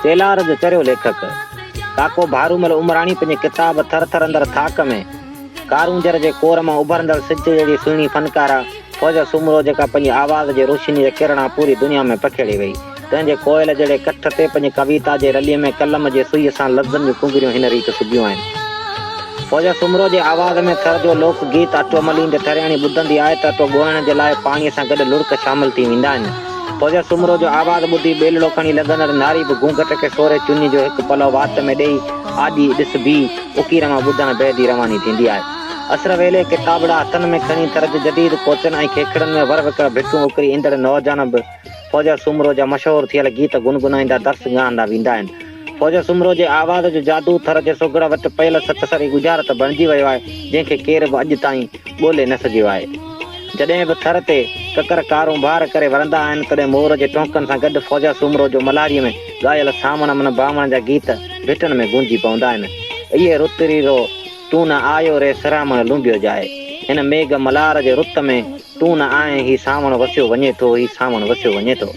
چيلار جو چريو ليکڪ، ڪاڪو ڀارومل عمراڻي پنهنجي ڪتاب ٿر ٿر اندر ٿاڪ ۾، ڪارونجهر جي ڪور مان اڀرندڙ سج جهڙي سهڻي فنڪاره فوزيه سومرو جيڪا پنهنجي آواز جي روشني جا ڪرڻا پوري دنيا ۾ پکيڙي وئي، تنهن جي ڪوئل جهڙي ڪٺ تي پنهنجي ڪويتا جي رليء ۾ قلم جي سوئيء سان لفظن جون ڪنگريون هن ريت سبيون آهن. فوزيه سومرو جي آواز ۾ ٿر جو لوڪ گيت اٽو مليندي ٿرياڻي ٻڌندي آهي ته اٽو ڳوهڻ جي لاء پاڻيء سان گڏ لڙڪ شامل ٿي ويندا آهن. فوزيه سومرو جو آواز ٻڌي ٻيلڙو کڻي لڳندڙ ناري به گهونگهٽ کي سوري چني جو هڪ پلئه وات ۾ ڏيئي آڏي ڏسبي اڪير مان ٻڌڻ بعد ئي رواني ٿيندي آهي. اسر ويلي ڪتابڙا هٿن ۾ کڻي ٿر جي جديد ڪوچن ۽ کيکڙن ۾ ور وڪڙ ڀٽون اڪري ايندڙ نوجوان به فوزيه سومرو جا مشهور ٿيل گيت گنگنائيندا درس گاهن ڏانهن ويندا آهن. فوزيه سومرو جي آواز جو جادو ٿر جي سگهڙ وٽ پيل ست سري ڳجهارت بڻجي ويو آهي، جنهن کي ڪير به اڄ تائين ڳولي نه سگهيو آهي. جڏهن به ٿر تي ڪڪر ڪارونڀار ڪري ورندا آهن، تڏهن مور جي ٽهوڪن سان گڏ فوزيه سومرو جو ملهاريء ۾ ڳايل سانوڻ من ڀانوڻ جا گيت ڀٽن ۾ گونجي پوندا آهن. اهي رت ري رو، تون نه آيو ري سرهامڻ لونبيو جاء. هن ميگهه ملهار جي رت ۾ تون نه آئين هي سانوڻ وسيو وڃي ٿو، هي سانوڻ وسيو وڃي ٿو.